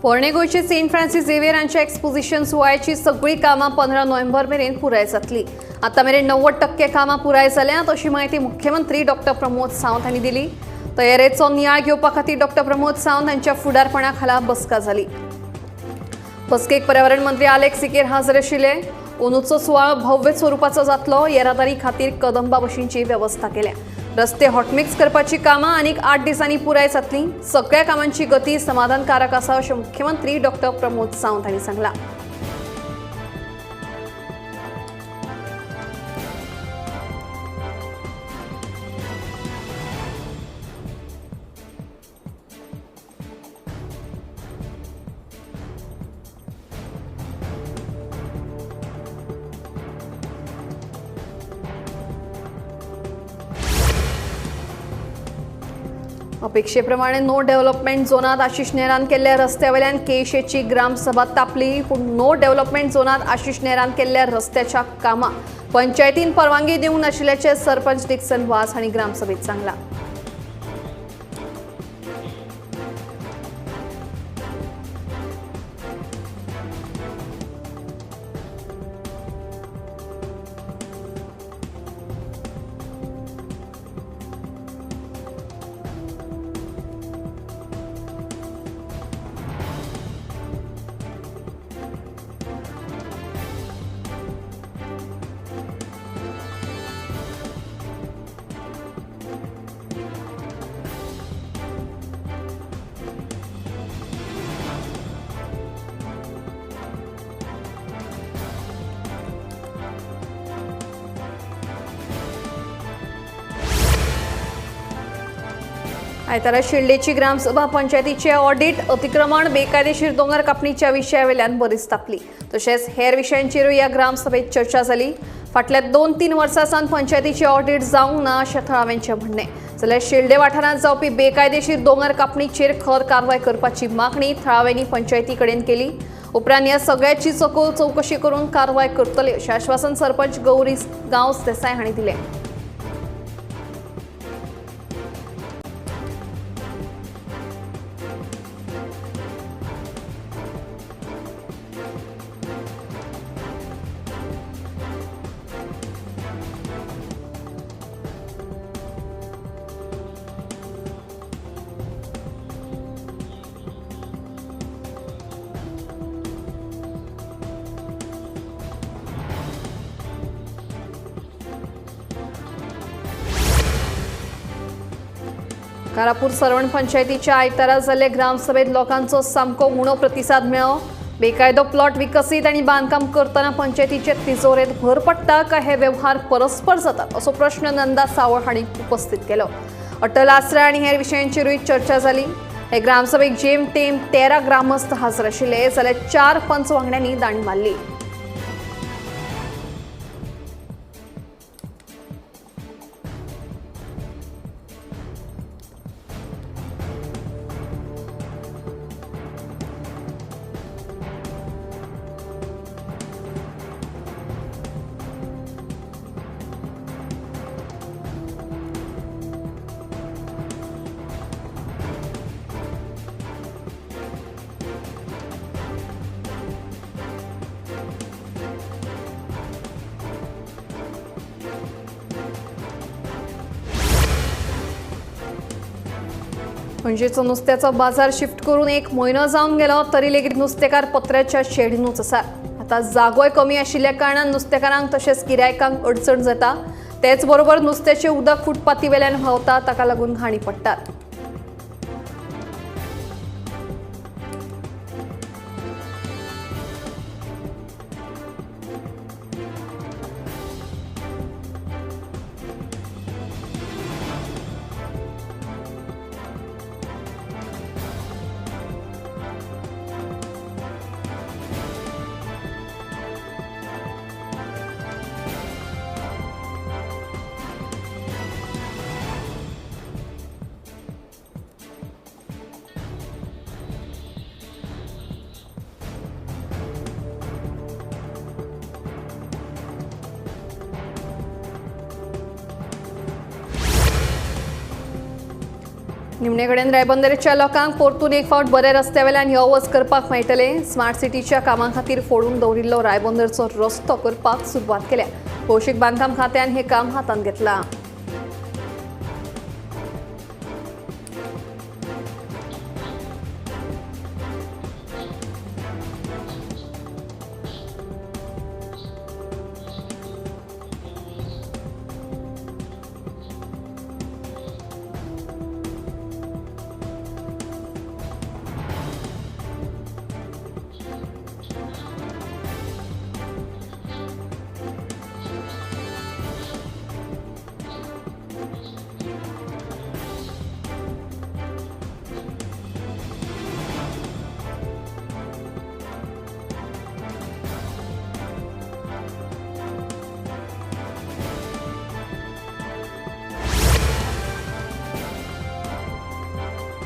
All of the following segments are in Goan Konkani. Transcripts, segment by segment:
पोरणे गोंयचे सेंट फ्रांसीस झेवियर हांच्या एक्सपोजिशन सुवाळ्याची सगळीं कामां 15 नोव्हेंबर मेरेन पुराय जातली. आतां मेरेन 90% कामां पुराय जाल्यांत अशी म्हायती मुख्यमंत्री डॉक्टर प्रमोद सावंत हांणी दिली. तयारेचो नियाळ घेवपा खातीर डॉक्टर प्रमोद सावंत हांच्या फुडारपणा खाला बसका जाली. बसकेक पर्यावरण मंत्री आलेक्स सिकेर हाजीर आशिल्ले. अंदूचो सुवाळो भव्य स्वरुपाचो जातलो. येरादारी खातीर कदंबा बशींची वेवस्था केल्या. रस्ते हॉटमिक्स करपाची कामां आनीक 8 दिसांनी पुराय जातली. सगळ्या कामांची गती समाधानकारक आसा अशें मुख्यमंत्री डॉक्टर प्रमोद सावंत हांणी सांगलां. अपेक्षेप्रमाणे नो डेव्हलपमेंट झोनात आशिष नेहरान केल्ल्या रस्त्यावेल्यान केशेची ग्रामसभा तापली. पूण नो डेव्हलपमेंट झोनात आशिष नेहरान केल्ल्या रस्त्याच्या कामाक पंचायतीन परवानगी दिवंक नाशिल्ल्याचें सरपंच डिक्सन वास हांणी ग्रामसभेत सांगलां. आयतारा शिर्लेची ग्रामसभा पंचायतीचे ऑडिट, अतिक्रमण, बेकायदेशीर दोंगर कापणीच्या विशयावेल्यान बरीच तापली. तशेंच हेर विशयांचेरूय ह्या ग्रामसभेत चर्चा जाली. फाटल्या 2-3 वर्सां सावन पंचायतीचे ऑडिट जावंक ना अशें थळाव्यांचें म्हणणें. जाल्यार शिर्डे वाठारांत जावपी बेकायदेशीर दोंगर कापणीचेर खर कारवाय करपाची मागणी थळाव्यांनी पंचायती कडेन केली. उपरांत ह्या सगळ्याची सखोल चवकशी करून कारवाय करतले अशें आश्वासन सरपंच गौरी गांवस देसाय हांणी दिलें. कारापूर सरवण पंचायतीच्या आयतारा जाल्ले ग्रामसभेत लोकांचो सामको उणो प्रतिसाद मेळ्ळो. बेकायदो प्लॉट विकसीत आनी बांदकाम करतना पंचायतीचे तिजोरेंत भर पडटा काय हे व्यवहार परस्पर जातात असो प्रश्न नंदा सावळ हांणी उपस्थित केलो. अटल आसरा आनी हेर विशयांचेरूय चर्चा जाली. हे ग्रामसभेक जेमतेम 13 ग्रामस्थ हाजीर आशिल्ले, जाल्यार 4 पंच वांगड्यांनी दांडी मारली. पणजेचो नुस्त्याचो बाजार शिफ्ट करून 1 म्हयनो जावन गेलो तरी लेगीत नुस्तेकार पत्र्याच्या शेडीनूच आसा. आतां जागोय कमी आशिल्ल्या कारणान नुस्तेकारांक तशेंच गिरायकांक अडचण जाता. तेच बरोबर नुस्त्याचें उदक फुटपाथी वेल्यान व्हांवता, ताका लागून घाणी पडटात. निमणे कडेन रायबंदरच्या लोकांक परतून एक फावट बऱ्या रस्त्या वेल्यान यो वच करपाक मेळटले। स्मार्ट सिटीच्या कामां खातीर फोडून दवरिल्लो रायबंदरचो रस्तो करपाक सुरवात केल्या। भौशीक बांदकाम खात्यान हे काम हातांत घेतलां।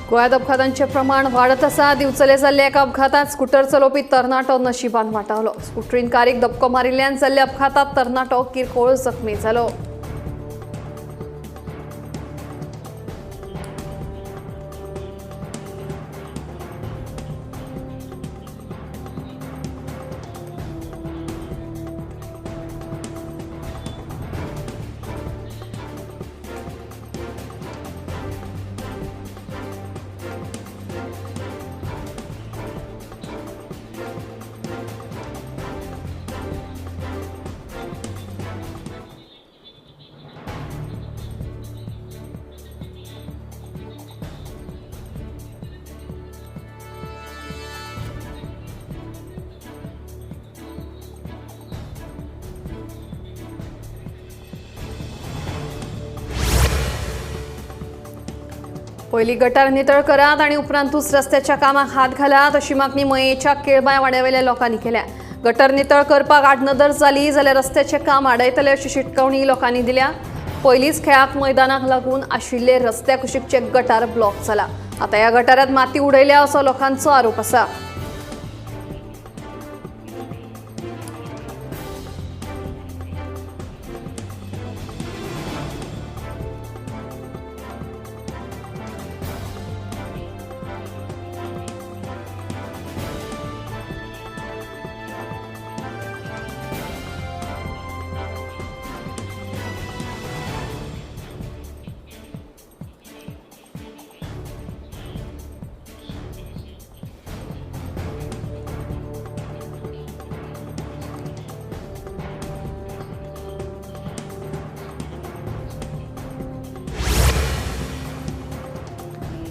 गोव्यात अपघातांचे प्रमाण वाडत आसा। दिवचले जाल्ल्या एका अपघातात स्कूटर चलोवपी तरणाटो नशिबान वाटावलो। स्कूटरीन कारीक धपको मारिल्ल्यान जाल्ल्या अपघातात तरणाटो किरकोळ जखमी जालो। पयली गटार नितळ करात आणि उपरांतूच रस्त्याच्या कामाक हात घालात अशी मागणी मयेच्या केळबाय वाड्यावेल्या लोकांनी केल्या। गटर नितळ करपाक आडनदर जाली जाल्यार रस्त्याचें काम आडायतले अशी शिटकावणी लोकांनी दिल्या। पयलींच खेळाक मैदानाक लागून आशिल्ले रस्त्या कुशीकचे गटार ब्लॉक जाला। आतां ह्या गटारात माती उडयल्या असो लोकांचो आरोप आसा।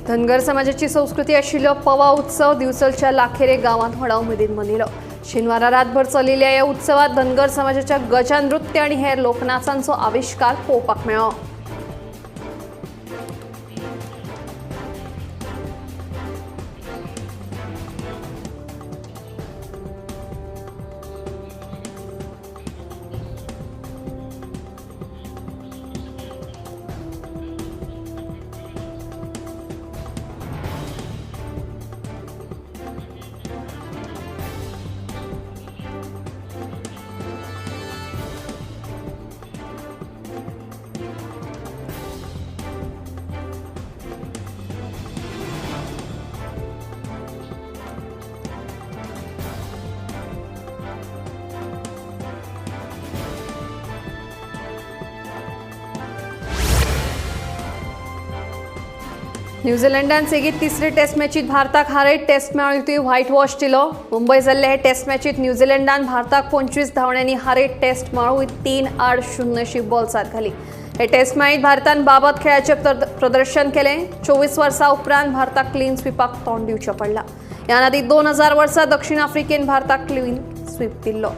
धनगर समाजाची संस्कृती आशिल्लो पवा उत्सव दिवचलच्या लाखेरे गांवांत व्हडा उमेदीन मनयलो। शेनवारा रातभर चलिल्ल्या ह्या उत्सवात धनगर समाजाच्या गजा नृत्य आनी हेर लोकनाचांचो आविश्कार पळोवपाक मेळ्ळो। न्यूझीलंडान सेगीत तिसरे टेस्ट मॅचीत भारताक हारयत टेस्ट मेळोवपी व्हायट वॉश दिलो। मुंबय जाल्ले हे टेस्ट मॅचीत न्यूझीलंडान भारताक 25 धांवड्यांनी हारयत टेस्ट मेळोवपी 3-0 बॉल्सात घाली। हे टेस्ट मॅचीत भारतान बाबत खेळाचें प्रदर्शन केलें। 24 वर्सां उपरांत भारताक क्लीन स्वीपाक तोंड दिवचें पडलां। ह्या आदीं 2000 वर्सा दक्षिण आफ्रिकेन भारताक क्लीन स्वीप दिल्लो।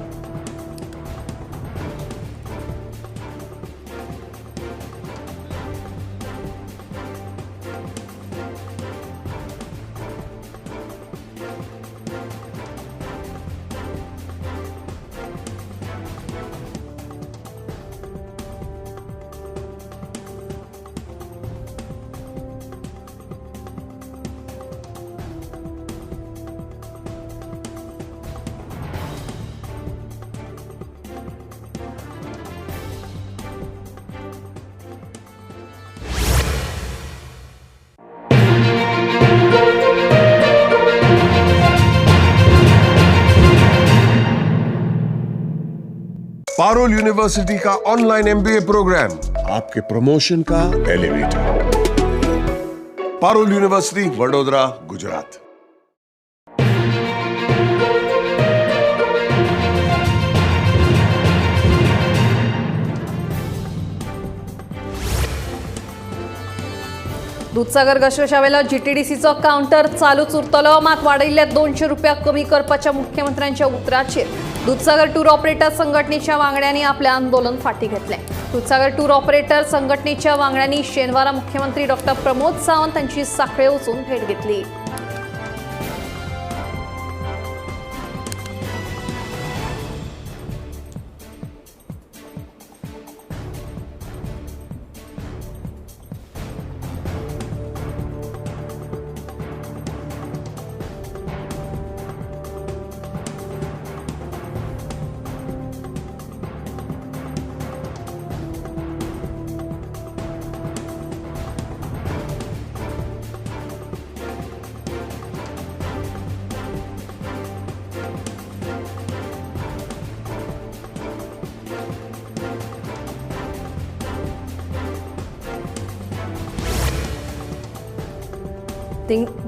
पारुल यूनिवर्सिटी का ऑनलाइन एमबीए प्रोग्राम, आपके प्रमोशन का elevator. Parul university, Vadodara, Gujarat. Dudhsagar घसघशावेलो जीटीडीसीचो कावंटर चालूच उरतलो, मात वाडयिल्ले 200 रुपया कमी करपाच्या मुख्यमंत्र्यांच्या उतराचेर दुधसागर टूर ऑपरेटर संघटनेच्या वांगड्यांनी आपलें आंदोलन फाटीं घेतलें। दुधसागर टूर ऑपरेटर संघटनेच्या वांगड्यांनी शेनवारा मुख्यमंत्री डॉक्टर प्रमोद सावंत हांची सांखळे वचून भेट घेतली।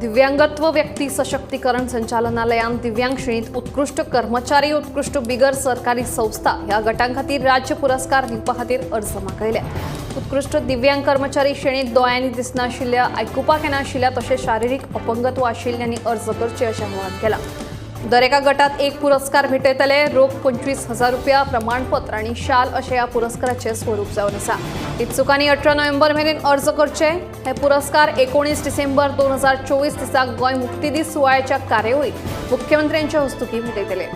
दिव्यांगत्व व्यक्ती सशक्तीकरण संचालनालयान दिव्यांग श्रेणीत उत्कृष्ट कर्मचारी, उत्कृष्ट बिगर सरकारी संस्था ह्या गटां खातीर राज्य पुरस्कार दिवपा खातीर अर्ज मागयले। उत्कृष्ट दिव्यांग कर्मचारी श्रेणीत दोळ्यांनी दिसनाशिल्ल्या, आयकुपाक येनाशिल्ल्या तशेंच शारिरीक अपंगत्व आशिल्ल्यांनी अर्ज करचे अशें आवाहन केलां। दरेका गटात एक पुरस्कार भेटयतले। रोख 25,000 रुपया, प्रमाणपत्र आनी शाल अशें ह्या पुरस्काराचें स्वरूप जावन आसा। इत्सुकांनी 18 नोव्हेंबर मेरेन अर्ज करचे। हे पुरस्कार 19 डिसेंबर 2024 दिसा गोंय मुक्ती दीस सुवाळ्याच्या कार्यावळीत मुख्यमंत्र्यांच्या हस्तुकीं भेटयतले।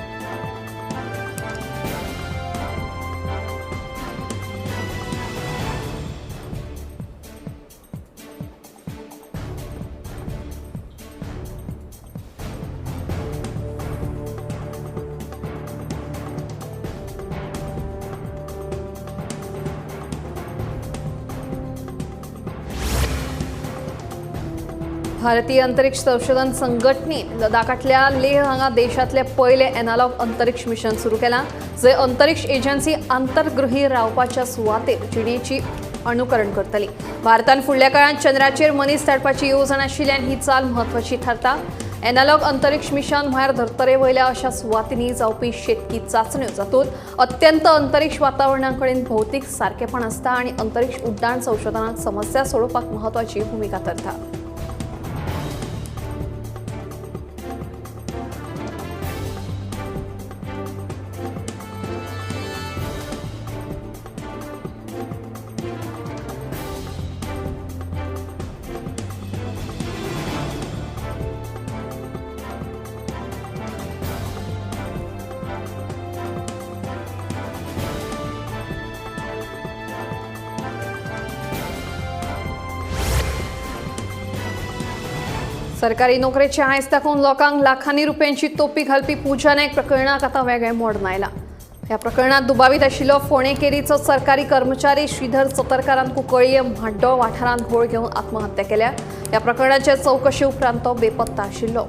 भारतीय अंतरिक्ष संशोधन संघटनेन लडाखांतल्या लेह हांगा देशांतलें पयलें एनालॉग अंतरिक्ष मिशन सुरू केलां, जंय अंतरिक्ष एजन्सी आंतरगृही रावपाच्या सुवातेर जिणेची अनुकरण करतली। भारतान फुडल्या काळांत चंद्राचेर मनीस धाडपाची येवजण आशिल्ल्यान ही चाल म्हत्वाची थारता। एनालॉग अंतरिक्ष मिशन म्हळ्यार धर्तरे वयल्या अशा सुवातींनी जावपी शेतकी चांचण्यो, जातूंत अत्यंत अंतरिक्ष वातावरणा कडेन भौतीक सारकेपण आसता आनी अंतरिक्ष उड्डाण संशोधनात समस्या सोडोवपाक म्हत्वाची भुमिका थारता। सरकारी नोकरेचे आयज दाखोवन लोकांक लाखांनी रुपयांची तोपी घालपी पूजा नायक प्रकरणाक आतां वेगळें मोडण आयलां। ह्या प्रकरणांत दुबावीत आशिल्लो फोंडें केरीचो सरकारी कर्मचारी श्रीधर सतरकारान कुंकळ्ळे म्हाड्डो वाठारांत होळ घेवन आत्महत्या केल्या। ह्या प्रकरणाचे चवकशे उपरांत तो बेपत्ता आशिल्लो।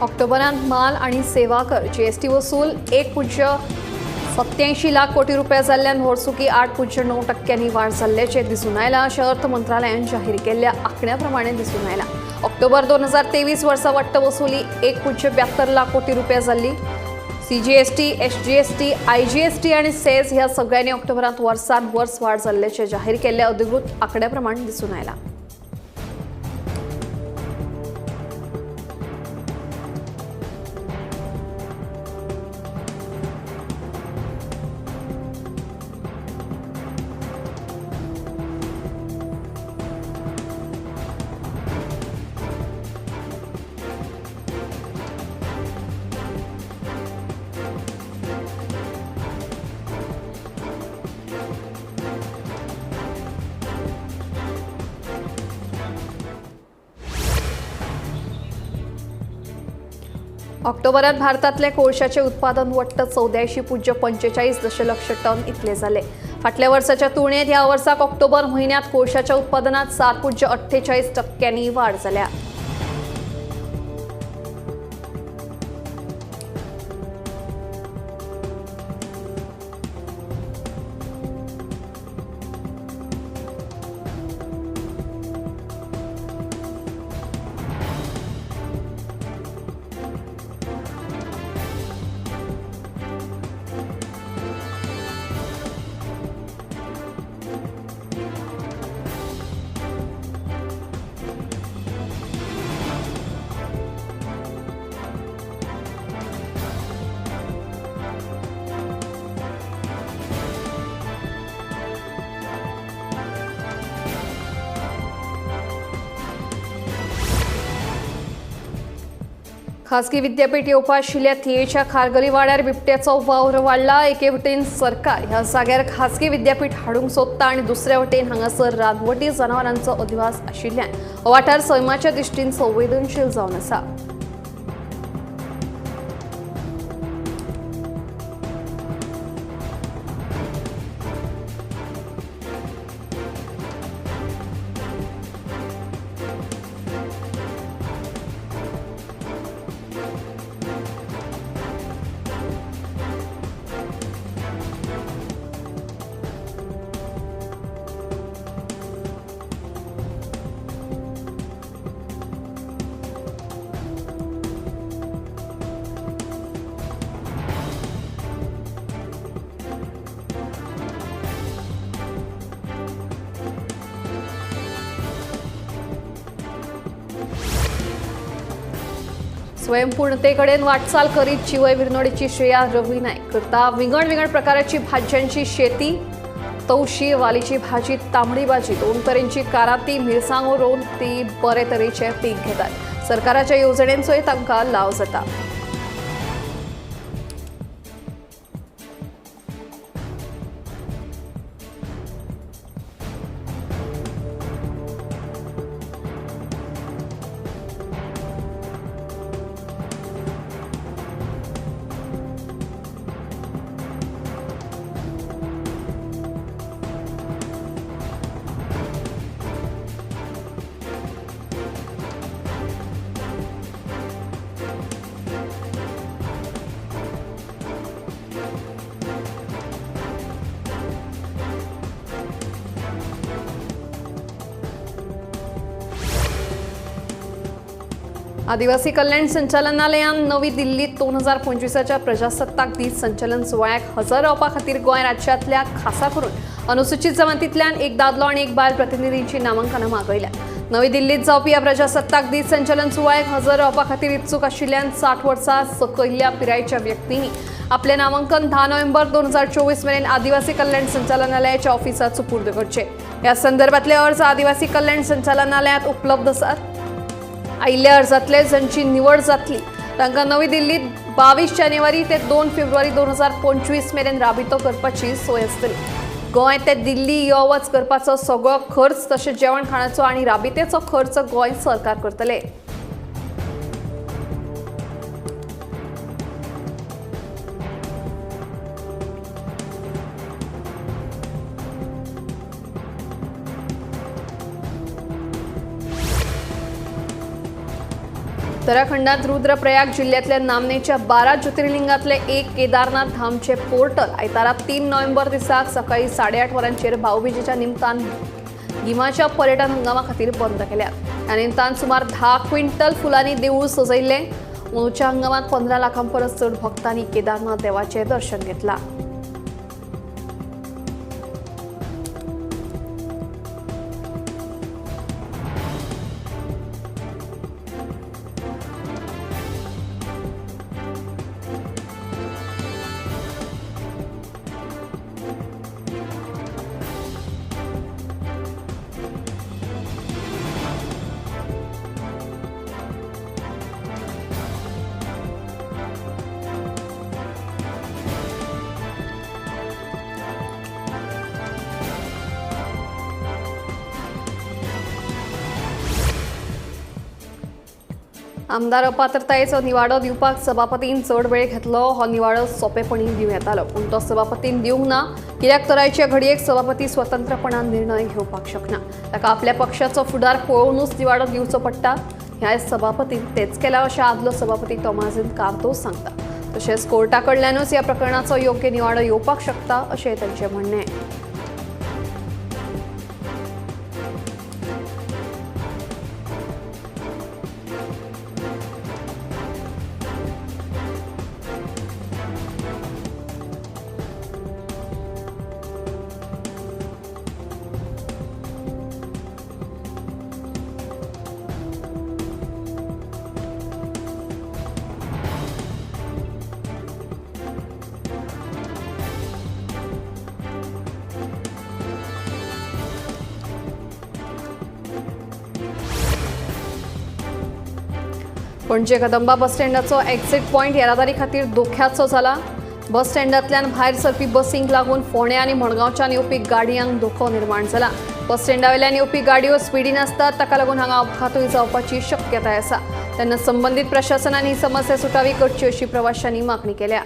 ऑक्टोबरांत माल आणि सेवा कर जीएसटी वसूल 1.87 लाख कोटी रुपया जाल्ल्यान वर्सुकी 8.9% वाड जाल्ल्याचें दिसून आयलां अशें अर्थ मंत्रालयान जाहीर केल्ल्या आंकड्या प्रमाणें दिसून आयलां। ऑक्टोबर 2023 वर्सा वट्ट वसुली 1.72 लाख कोटी रुपया जाल्ली। सीजीएसटी, एसजीएसटी, आयजीएसटी आनी सेज ह्या सगळ्यांनी ऑक्टोबरांत वर्सान वर्स वाड जाल्ल्याचें जाहीर केल्ल्या अधिकृत आंकड्या प्रमाण दिसून आयलां। ऑक्टोबरात भारतातले कोळशाचे उत्पादन वट्ट 84.45 दशलक्ष टन इतले जाले. फाटल्या वर्साच्या तुळनेत ह्या वर्साक ऑक्टोबर म्हयन्यांत कोळशाच्या उत्पादनात 7.48% वाड जाल्या. खासगी विद्यापीठ येवपा आशिल्ल्या थियेच्या खारगली वाड्यार बिबट्याचो वावर वाडला. एके वटेन सरकार ह्या जाग्यार खासगी विद्यापीठ हाडूंक सोदता आनी दुसऱ्या वटेन हांगासर रानवटी जनावरांचो अधिवास आशिल्ल्यान हो वाठार सैमाच्या दृश्टीन संवेदनशील जावन आसा. स्वयंपूर्णतेकडेन वाटचाल करीत चिवय विरनोडीची श्रेया रवी नायक करता. विंगड विंगड प्रकाराची भाज्यांची शेती, तवशी, वालीची भाजी, तांबडी भाजी, दोन तरेंची काराती, मिरसांगो रोवन ती बरे तरेचे पीक घेतात. सरकाराच्या येवजण्यांचोय तांकां लाव जाता. आदिवासी कल्याण संचालनालयान नवी दिल्लीत 2025 प्रजासत्ताक दीस संचलन सुवाळ्याक हजर रावपा खातीर गोंय राज्यांतल्या खासा करून अनुसूचित जमातींतल्यान एक दादलो आनी एक बायल प्रतिनिधींची नामांकनां मागयल्या. नवी दिल्लीत जावपी ह्या प्रजासत्ताक दीस संचलन सुवाळ्याक हजर रावपा खातीर इत्सूक आशिल्ल्यान 60 वर्सां सकयल्ल्या पिरायेच्या व्यक्तींनी आपलें नामांकन 10 नोव्हेंबर 2024 मेरेन आदिवासी कल्याण संचालनालयाच्या ऑफिसात सुपूर्द करचे. ह्या संदर्भातले अर्ज आदिवासी कल्याण संचालनालयात उपलब्ध आसात. आयिल्ल्या अर्जातले जांची निवड जातली तांकां नवी दिल्लीत 22 जानेवारी ते 2 फेब्रुवारी 2025 मेरेन राबितो करपाची सोय आसतली. गोंय ते दिल्ली यो वच करपाचो सगळो खर्च तशेंच जेवण खाणाचो आनी राबित्याचो खर्च गोंय सरकार करतले. उत्तराखंडात रुद्रप्रयाग जिल्ह्यातल्या नामनेच्या 12 ज्योतिर्लिंगातले एक केदारनाथ धामचे पोर्टल आयतारा 3 नोव्हेंबर दिसाक सकाळी 8:30 वरांचेर भाऊबीजेच्या निमतान गिमाच्या पर्यटन हंगामा खातीर बंद केल्यात. ह्या निमतान सुमार 10 क्विंटल फुलांनी देवूळ सजयल्लें. अंदूच्या हंगामात 15 लाखां परस चड भक्तांनी केदारनाथ देवाचें दर्शन घेतलां. आमदार अपात्रतायेचो निवाडो दिवपाक सभापतीन चड वेळ घेतलो. हो निवाडो सोंपेपणी दिवं येतालो, पूण तो सभापतीन दिवंक ना. कित्याक तर आयचे घडयेक सभापती स्वतंत्रपणान निर्णय घेवपाक शकना. ताका आपल्या पक्षाचो फुडार पळोवनूच निवाडो दिवचो पडटा. ह्या सभापतीन तेच केला अशें आदलो सभापती तोमाझिन कार्दोज सांगता. तशेंच कोर्टा कडल्यानूच ह्या प्रकरणाचो योग्य निवाडो येवपाक शकता अशें तांचें म्हणणें. पणजे कदंबा बस स्टँडाचो एक्झिट पॉयंट येरादारी खातीर धोक्याचो जाला. बस स्टँडांतल्यान भायर सरपी बसींक लागून फोंडें आनी मडगांवच्यान येवपी गाडयांक धोको निर्माण जाला. बस स्टँडावेल्यान येवपी गाडयो स्पिडीन आसतात, ताका लागून हांगा अपघातूय जावपाची शक्यताय आसा. तेन्ना संबंदीत प्रशासनान ही समस्या सुटावी करची अशी प्रवाशांनी मागणी केल्या.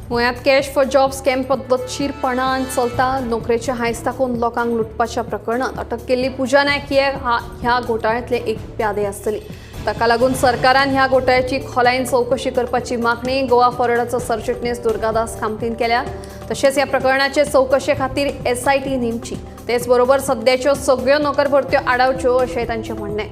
गोंयांत कॅश फॉर जॉब स्कॅम पद्दतशीरपणान चलता. नोकरेचे हांयस दाखोवन लोकांक लुटपाच्या प्रकरणांत अटक केल्ली पूजा नायक ह्या घोटाळ्यांतले एक प्यादे आसतली. ताका लागून सरकारान ह्या घोटाळ्याची खोलायेन चवकशी करपाची मागणी गोवा फॉरवर्डाचो सरचिटणीस दुर्गादास कामतीन केल्या. तशेंच ह्या प्रकरणाचे चवकशे खातीर एसआयटी नेमची, तेच बरोबर सद्याच्यो सगळ्यो नोकर भरत्यो आडावच्यो अशें तांचें म्हणणें.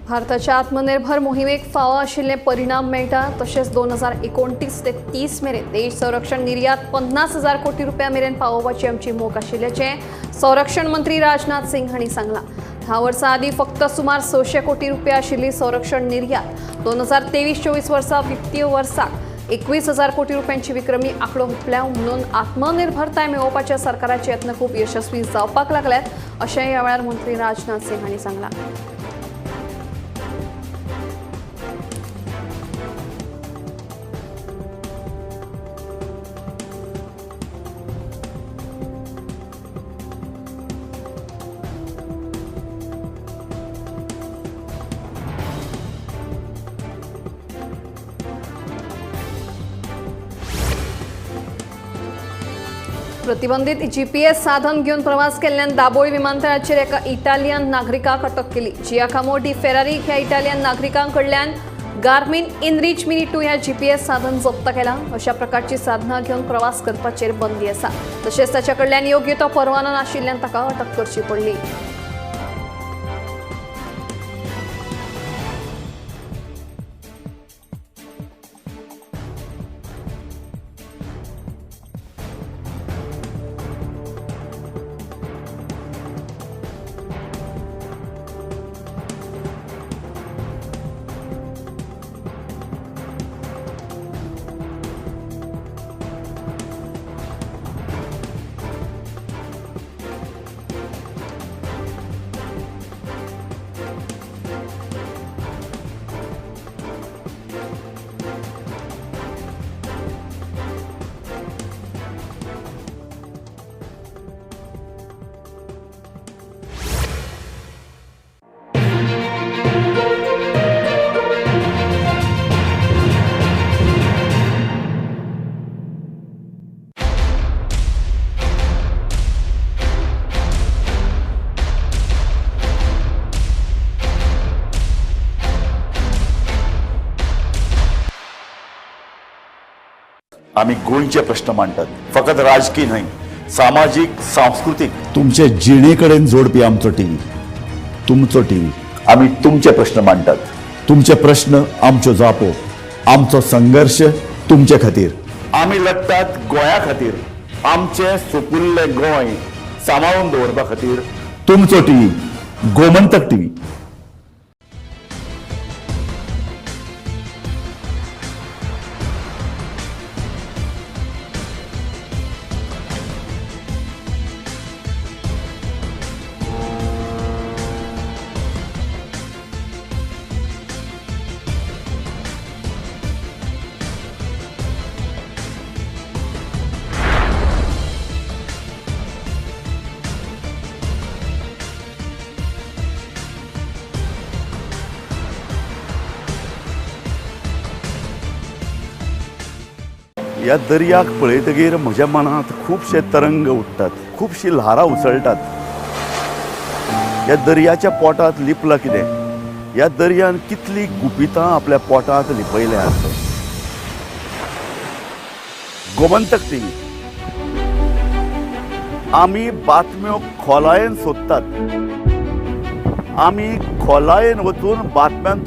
भारताच्या आत्मनिर्भर मोहिमेक फावो आशिल्ले परिणाम मेळटा. तशेंच 2029 ते 30 मेरेन देश संरक्षण निर्यात 50,000 कोटी रुपया मेरेन पावोवपाची आमची मोख आशिल्ल्याचें संरक्षण मंत्री राजनाथ सिंग हांणी सांगलां. 10 वर्सां आदीं फक्त सुमार 600 कोटी रुपया आशिल्ली संरक्षण निर्यात 2023-24 वर्सा वित्तीय वर्साक 21,000 कोटी रुपयांची विक्रमी आंकडो हुपल्या. म्हणून आत्मनिर्भरताय मेळोवपाच्या सरकाराचे यत्न खूब यशस्वी जावपाक लागल्यात अशें ह्या वेळार मंत्री राजनाथ सिंग हांणी सांगलां. प्रतिबंधित जीपीएस साधन घेवन प्रवास केल्ल्यान दाबोळी विमानतळाचेर एका इटालियन नागरिकाक अटक केली. जियाकामो डी फेरारी ह्या इटालियन नागरिकांकडल्यान गार्मिन इनरीच मिनी 2 ह्या जीपीएस साधन जप्त केलां. अशा प्रकारची साधनां घेवन प्रवास करपाचेर बंदी आसा. तशेंच ताच्या कडल्यान योग्य तो परवानो नाशिल्ल्यान ताका अटक करची पडली. आमी गोंयचे प्रश्न मांडटात, फकत राजकी न्हय, सामाजीक, सांस्कृतीक, तुमचे जिणे कडेन जोडपी आमचो टीव्ही, तुमचो टीव्ही. आमी तुमचे प्रश्न मांडटात, तुमचे प्रश्न आमच्यो जापो, आमचो संघर्श तुमचे खातीर. आमी लढटात गोंया खातीर, आमचें सुपुल्लें गोंय सांबाळून दवरपा खातीर. तुमचो टीव्ही, गोमंतक टीव्ही. ह्या दर्याक पळयतगीर म्हज्या मनांत खुबशे तरंग उठ्ठात, खुबशीं ल्हारां उसळटात. ह्या दर्याच्या पोटांत लिपलां कितें? ह्या दर्यान कितलीं गुपितां आपल्या पोटांत लिपयल्यांत? गोमंतक टीव्ही, आमी बातम्यो खोलायेन सोदतात, आमी खोलायेन वचून बातम्यांचो